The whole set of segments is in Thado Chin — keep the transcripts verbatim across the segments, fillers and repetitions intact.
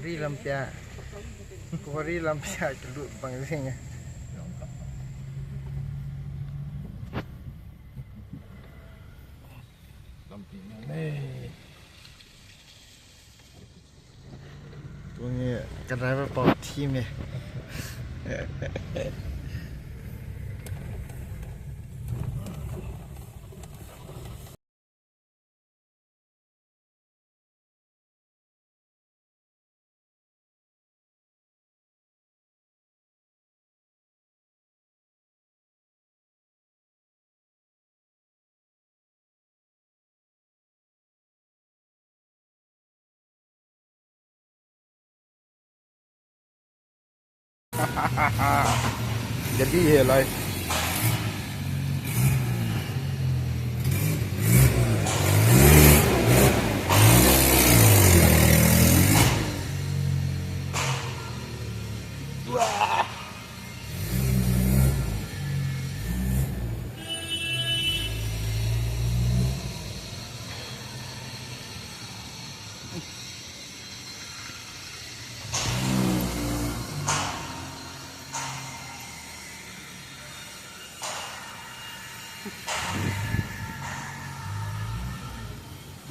Ri lampia. Kori lampia kilut bang jing e. Lampi nang e. Tuni ka driver pa thi me. Jadi he lai.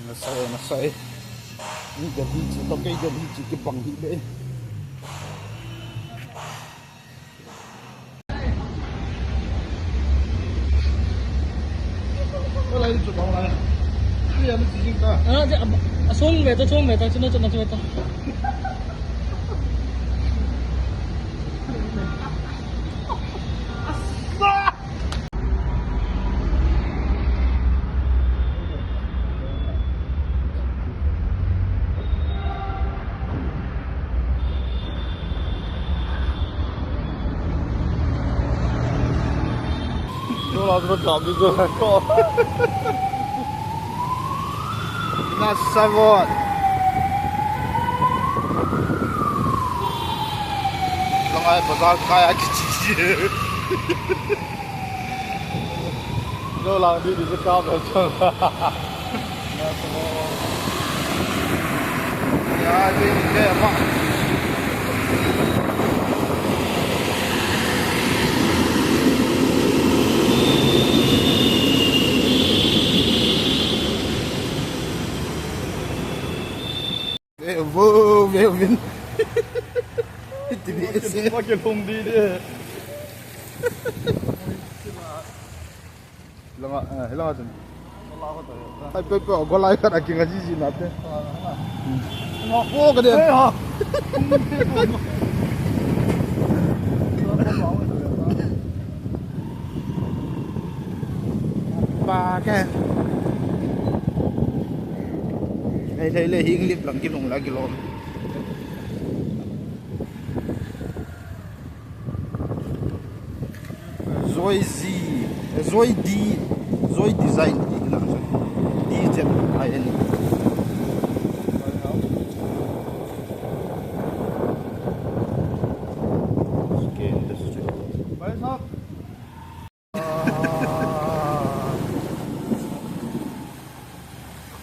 Nasai, nasai. Ni gari chi, to kei gari chi kibang hi be. Ah, ja, asung ve to, sung ve to, chuna, chuna, chuna to. Yo la, tu kap di tu ko. Na savot. Lang ai bazar kaya kichi. Lo lang di di se kap lo chang. Ya, di di ma. Ve, vo, ve, vin. Ti ni se. Wa ke lhum di de. Langa, eh, langa tun. Ai, pe, pe, golai khat a kinga jiji na te. Nga ko ka de. Ei, ha. Pa ke. Hei, hei, le, hing lip lang kilung la kilom. Zoi Z, Zoi D, Zoi Design, D na, D Z I N. Scan this too.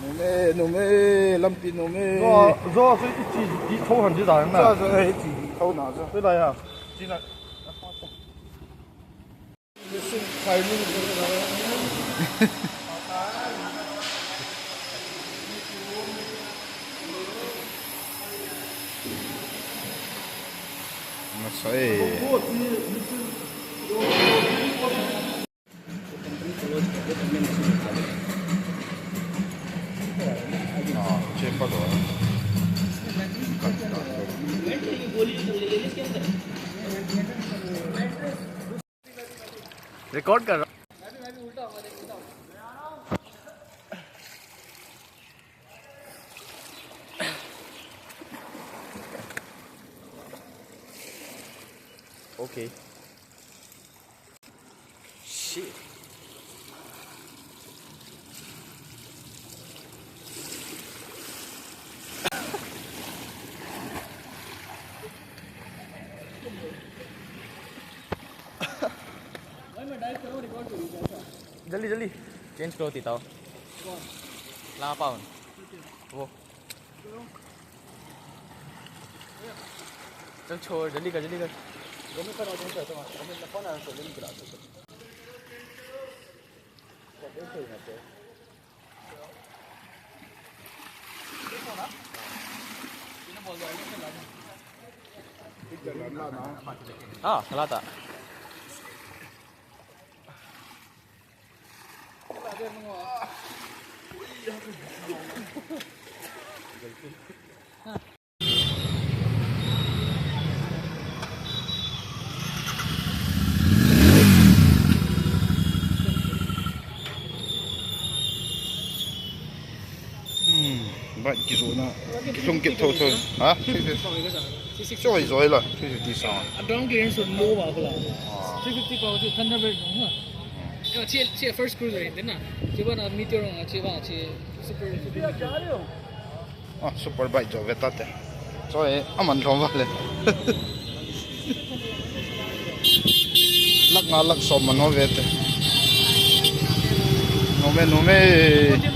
Nume, nume, lampi nume. Zo, zo, so ichi, di tho han di da na. Zo, zo, eh, ichi, di tho na, zo. Pe la ya. Chi na. Masa eh. Ah, check karo. Record kar raha. Okay. Shit. जल्दी, जल्दी। Change करो, तीताओ। कौन? लापाओ। वो। चल छोड़, जल्दी कर, जल्दी कर। गवर्नमेंट का नोटिस है, तो गवर्नमेंट का फोन आया, तो लेने के लिए। हाँ, चलाता। Hmm, bike kijoh na. Kilhung kit thotho. Ha? Three fifty. Choi joi la, three fifty sang. A ground clearance low ba ko la. Ah. Three fifty pa chu Thunderbird no ha. Che, che first cruiser hin na. Che ba na Meteor na, che ba, che super. Ah, super bike jo ve tate. Choi, aman lhom vale. Lakh nga lakh som man ho ve te. Nome, nome.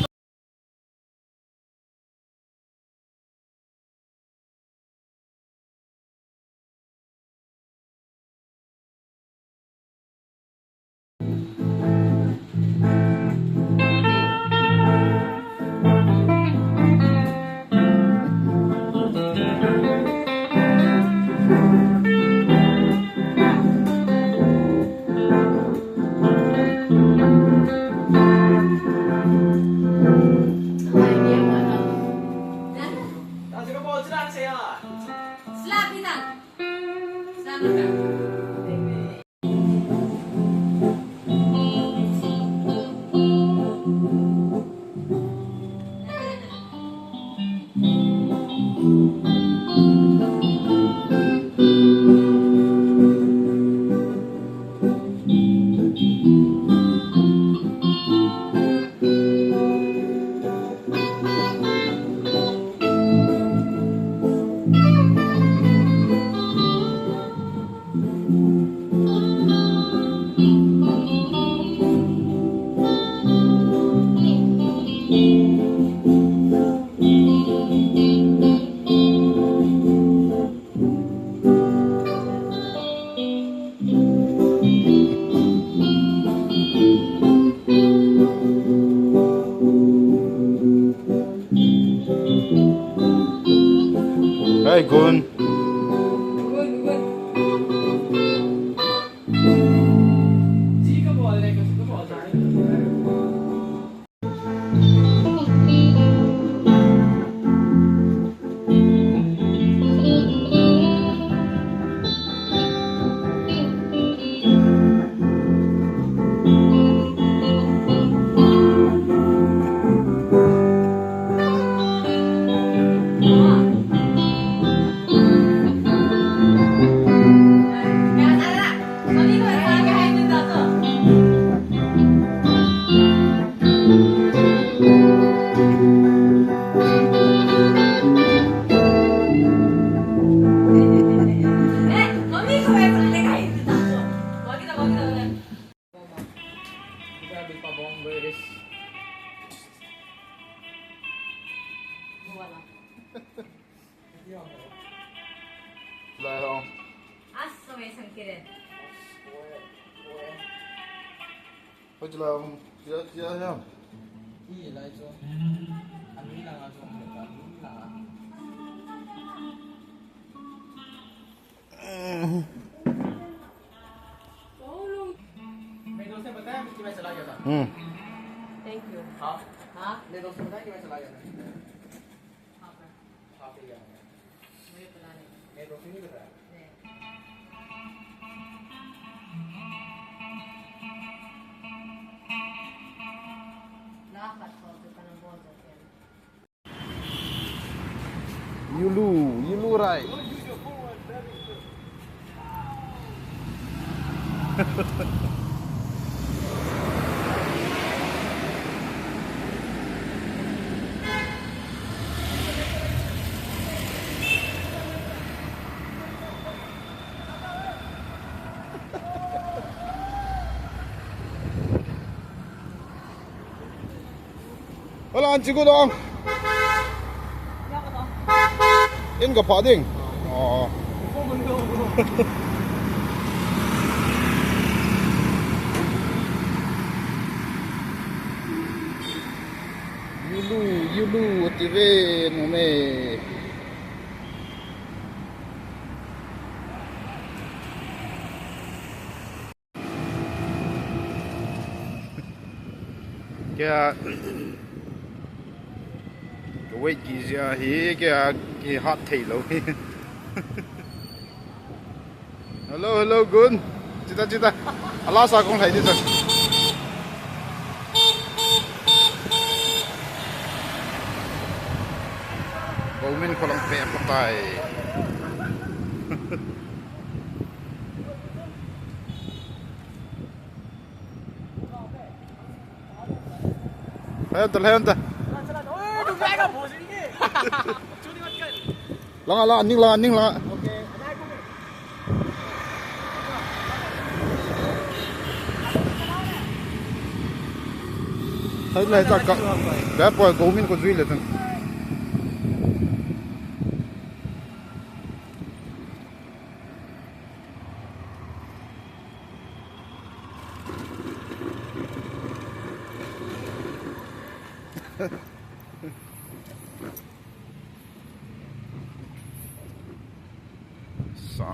Hey, Gun. Lai ho. Asa may isang kirin. Hoy, lai ho. Kiya, kiya, ya. Iya, lai ho. Ano lang ako, ano lang. May doon sa bata, hindi may salaga ta. Hmm. Thank you. Ha? Ha? May doon sa bata, hindi may salaga ta. Yulu, Yulu ride. Hola, an chiku dong. In ka pa ding. Oh. Yulu, yulu, tive, no me. Kei a, ka weight kijia hi, kei a, kihat thei lou hi. Hello, hello, Gun. Chita, chita. Ala sa kong hai di sa. Government kholang pe patai. Hai ta, hai ta. Langa, langa, ning langa, ning langa. Hai lai ta ka. Ba poi, government ko jui le tan. Sa.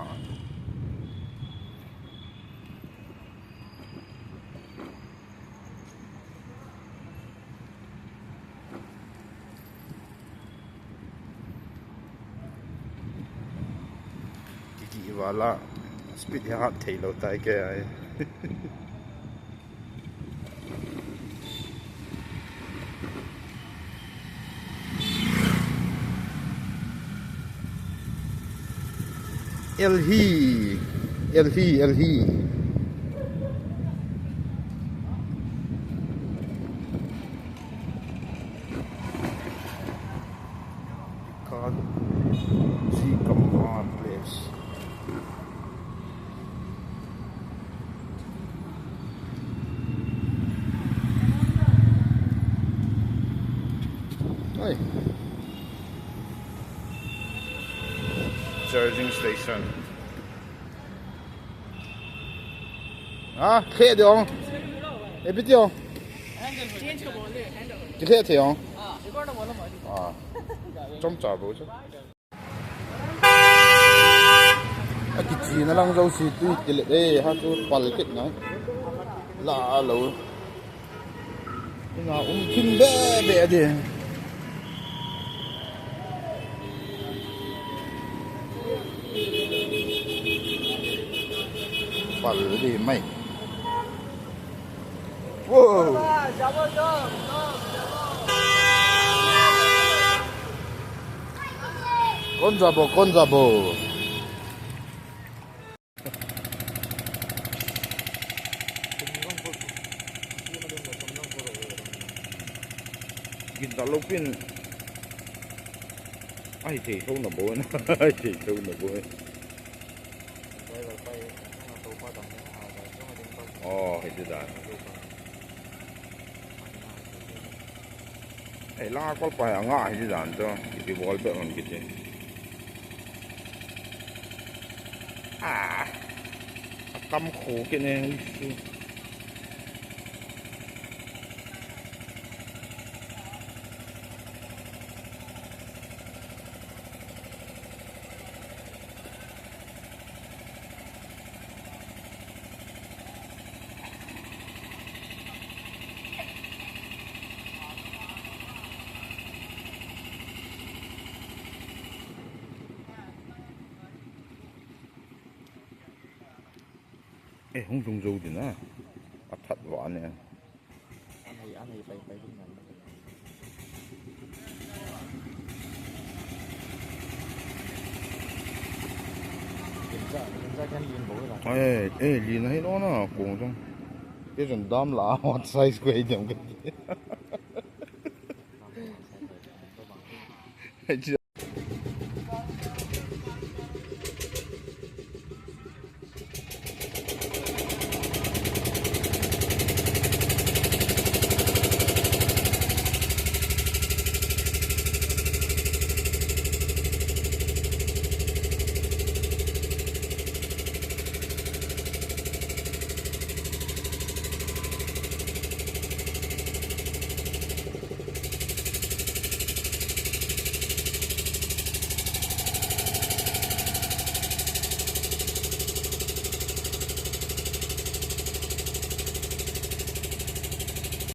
Kiki wala speed hi hat thei lou tai kei a. Elhi, Elhi, Elhi. Khan Ji Kamhan place. Oi. Charging station. Ha, khe de ong. E biti ong. Ki khe the ong. Ah. Chom cha bo chu. A kichina lang jouse tui kile e, ha chu pal kit ngai. La lo. Ina um thim be be a di. Pal di mai. Wow. Kon jabo, kon jabo. Gin da lopin. Ai, thei thou na bo na. Ai, thei thou na bo. Oh, hiti dan. Ei, langa kol pa hi anga hiti dan chu. Kiti bol be hon kiti. Ah. Akam khu kine. Eh, hung lhung jou din a. Athat vah ne. Anei, anei, pai, pai, ding na. Gincha, gincha kan lin bo la. Eh, eh, lin ahi lo na, kong jong. Kei jong dam la, what size ko ahi dem ke. Chi